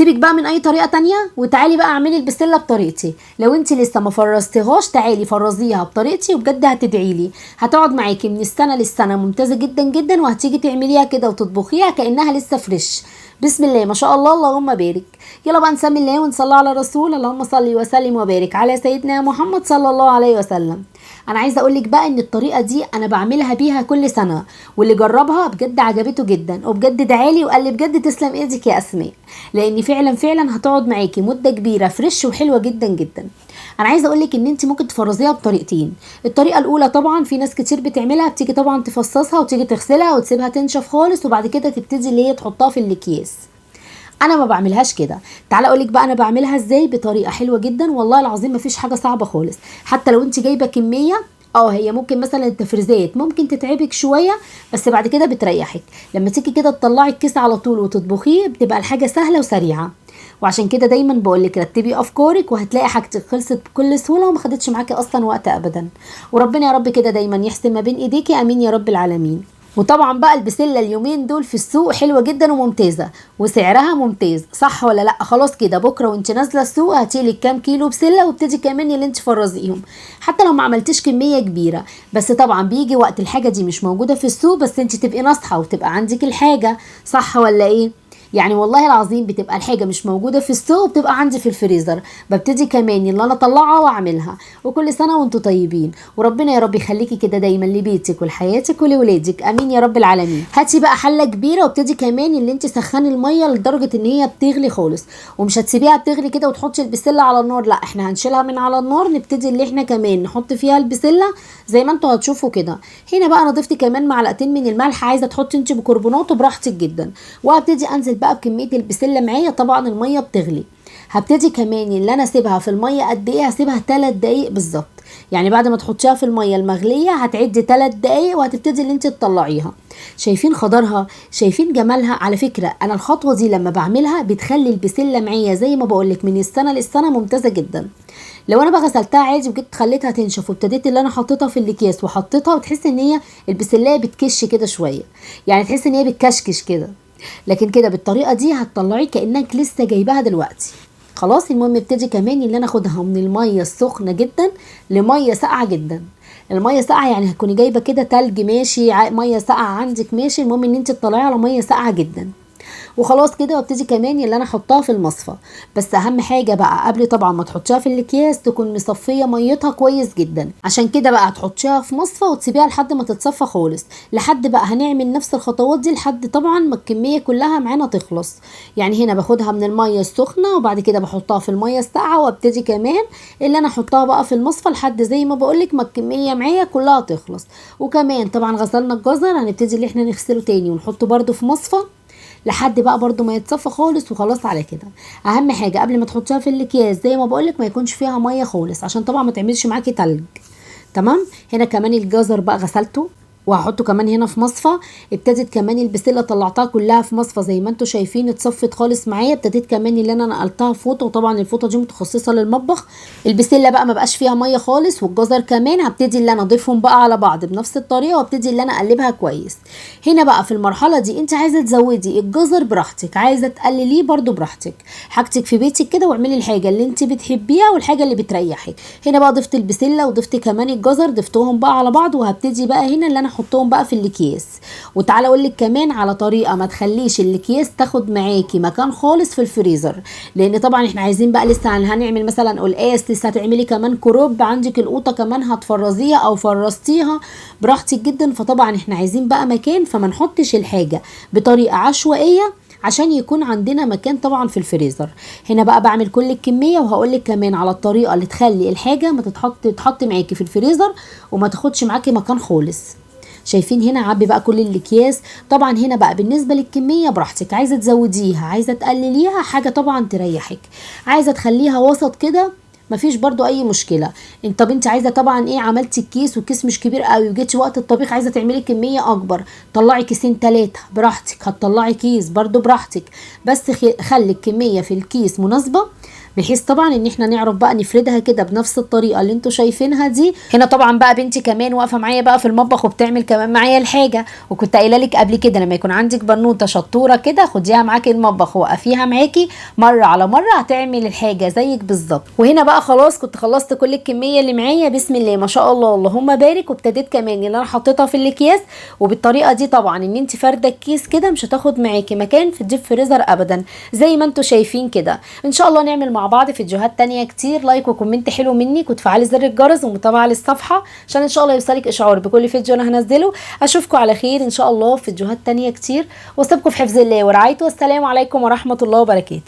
سيبك بقى من اي طريقه تانية وتعالي بقى اعملي البسله بطريقتي. لو انت لسه ما فرزتيهاش تعالي فرزيها بطريقتي وبجد هتدعي لي، هتقعد معاكي من السنة للسنة ممتازة جدا جدا، وهتيجي تعمليها كده وتطبخيها كانها لسه fresh. بسم الله ما شاء الله، اللهم بارك. يلا بقى نسمي الله ونصلي على الرسول، اللهم صل وسلم وبارك على سيدنا محمد صلى الله عليه وسلم. انا عايزه اقول لك بقى ان الطريقة دي انا بعملها بيها كل سنة، واللي جربها بجد عجبته جدا وبجد دعالي وقال لي بجد تسلم ايدك يا اسماء، لان فعلا فعلا هتقعد معاكي مده كبيرة fresh وحلوه جدا جدا. انا عايزه اقول لك ان انت ممكن تفرزيها بطريقتين. الطريقة الاولى طبعا في ناس كتير بتعملها، بتيجي طبعا تفصصها وتيجي تغسلها وتسيبها تنشف خالص، وبعد كده تبتدي اللي هي تحطها في الاكياس. انا ما بعملهاش كده. تعالى اقول لك بقى انا بعملها ازاي بطريقة حلوة جدا، والله العظيم ما فيش حاجة صعبة خالص. حتى لو انت جايبه كمية، هي ممكن مثلا التفريزات ممكن تتعبك شوية، بس بعد كده بتريحك. لما تيجي كده تطلعي الكيس على طول وتطبخيه بتبقى الحاجة سهلة وسريعة. وعشان كده دايما بقول لك رتبي افكارك وهتلاقي حاجتك خلصت بكل سهولة وما خدتش معاكي اصلا وقت ابدا. وربنا يا رب كده دايما يحسن ما بين ايديكي، امين يا رب العالمين. وطبعا بقى البسله اليومين دول في السوق حلوة جدا وممتازة وسعرها ممتاز، صح ولا لا؟ خلاص كده بكره وانت نازله السوق هاتيلك كام كيلو بسلة وابتدي كمان اللي انت فرزيهم، حتى لو ما عملتيش كمية كبيرة. بس طبعا بيجي وقت الحاجة دي مش موجودة في السوق، بس انت تبقي ناصحه وتبقى عندك الحاجة، صح ولا ايه؟ يعني والله العظيم بتبقى الحاجة مش موجودة في السوق وبتبقى عندي في الفريزر، ببتدي كمان اللي انا اطلعها واعملها. وكل سنة وانتم طيبين، وربنا يا رب يخليكي كده دايما لبيتك ولحياتك ولولادك، امين يا رب العالمين. هاتي بقى حله كبيرة وابتدي كمان اللي انت سخني المية لدرجة ان هي بتغلي خالص، ومش هتسيبيها بتغلي كده وتحطي البسله على النار، لا احنا هنشيلها من على النار، نبتدي اللي احنا كمان نحط فيها البسله زي ما انتوا هتشوفوا كده. هنا بقى انا ضفت كمان معلقتين من الملح، عايزه تحطي انت بيكربونات براحتك جدا. وهبتدي انزل بقى بكمية البسله معايا، طبعا المية بتغلي. هبتدي كمان اللي انا اسيبها في المية قد ايه؟ هسيبها 3 دقايق بالظبط. يعني بعد ما تحطيها في المية المغليه هتعدي 3 دقايق وهتبتدي اللي انت تطلعيها. شايفين خضرها؟ شايفين جمالها؟ على فكرة انا الخطوة دي لما بعملها بتخلي البسله معايا زي ما بقولك من السنة للسنة ممتازة جدا. لو انا بقى غسلتها عادي وجيت خليتها تنشف وابتديت اللي انا حطيتها في الاكياس وحطيتها، وتحس ان هي البسلايه بتكش كده شوية، يعني تحس ان هي بتكشكش كده. لكن كده بالطريقة دي هتطلعي كانك لسه جايباها دلوقتي. خلاص المهم ابتدي كمان اللي انا اخدها من المية السخنة جدا لمية ساقعه جدا. المية ساقعه يعني هتكوني جايبه كده تلج ماشي، مية ساقعه عندك ماشي، المهم ان انت تطلعيها على مية ساقعه جدا. وخلاص كده وابتدي كمان اللي انا احطها في المصفى. بس اهم حاجة بقى قبل طبعا ما تحطيها في الاكياس تكون مصفيه ميتها كويس جدا. عشان كده بقى هتحطيها في مصفى وتسيبيها لحد ما تتصفى خالص، لحد بقى هنعمل نفس الخطوات دي لحد طبعا ما الكمية كلها معانا تخلص. يعني هنا باخدها من المية السخنة وبعد كده بحطها في المية الساقعه، وابتدي كمان اللي انا احطها بقى في المصفى لحد زي ما بقولك ما الكمية معايا كلها تخلص. وكمان طبعا غسلنا الجزر هنبتدي اللي احنا نغسله تاني ونحطه برده في مصفى لحد بقى برضو ما يتصفى خالص. وخلاص على كده. اهم حاجة قبل ما تحطيها في الاكياس زي ما بقولك ما يكونش فيها مية خالص، عشان طبعا ما تعملش معاكي تلج. تمام. هنا كمان الجزر بقى غسلته وهحطه كمان هنا في مصفى. ابتدت كمان البسله طلعتها كلها في مصفى زي ما انتم شايفين، اتصفت خالص معايا. ابتديت كمان اللي انا نقلتها في فوطه، وطبعا الفوطه دي متخصصة للمطبخ. البسله بقى ما بقاش فيها مية خالص، والجزر كمان هبتدي اللي انا اضيفهم بقى على بعض بنفس الطريقة، وابتدي اللي انا اقلبها كويس. هنا بقى في المرحلة دي انت عايزه تزودي الجزر براحتك، عايزه تقلليه برده براحتك، حاجتك في بيتك كده واعملي الحاجة اللي انت بتحبيها والحاجة اللي بتريحك. هنا بقى ضفت البسله وضفت كمان الجزر، ضفتهم بقى على بعض، وهبتدي بقى هنا اللي انا احطهم بقى في الاكياس. وتعالى اقول لك كمان على طريقه ما تخليش الاكياس تاخد معاكي مكان خالص في الفريزر، لان طبعا احنا عايزين بقى لسه هنعمل مثلا قلقاس، لسه هتعملي كمان كروب، عندك القوطه كمان هتفرزيها او فرزتيها براحتك جدا. فطبعا احنا عايزين بقى مكان، فما نحطش الحاجة بطريقة عشوائية عشان يكون عندنا مكان طبعا في الفريزر. هنا بقى بعمل كل الكمية، وهقول لك كمان على الطريقة اللي تخلي الحاجة ما تتحط معاكي في الفريزر وما تاخدش معاكي مكان خالص. شايفين هنا عبي بقى كل الاكياس. طبعا هنا بقى بالنسبة للكميه براحتك، عايزه تزوديها عايزه تقلليها، حاجة طبعا تريحك، عايزه تخليها وسط كده مفيش برضو اي مشكلة. انت طب انت عايزه طبعا ايه، عملتي الكيس والكيس مش كبير قوي، وجيتي وقت الطبيخ عايزه تعملي كمية اكبر، طلعي كيسين 3 براحتك، هتطلعي كيس برضو براحتك، بس خلي الكمية في الكيس مناسبة. بحيث طبعا ان احنا نعرف بقى نفردها كده بنفس الطريقة اللي انتوا شايفينها دي. هنا طبعا بقى بنتي كمان واقفة معايا بقى في المطبخ وبتعمل كمان معايا الحاجة، وكنت قايله لك قبل كده لما يكون عندك بنوته شطوره كده خديها معاكي المطبخ وقفيها معاكي مرة على مرة هتعمل الحاجة زيك بالظبط. وهنا بقى خلاص كنت خلصت كل الكمية اللي معايا بسم الله ما شاء الله اللهم بارك. وابتديت كمان ان انا حطيتها في الاكياس، وبالطريقه دي طبعا ان انت فارده الكيس كده مش هتاخد معاكي مكان في ال deep freezer ابدا زي ما انتم شايفين كده. ان شاء الله نعمل مع بعض فيديوهات تانية كتير. like و comment حلو منك، وتفعلي زر الجرس ومتابعة للصفحه عشان ان شاء الله يوصلك اشعار بكل فيديو انا هنزله. اشوفكم على خير ان شاء الله في فيديوهات تانية كتير، واسيبكم في حفظ الله ورعايته، والسلام عليكم ورحمة الله وبركاته.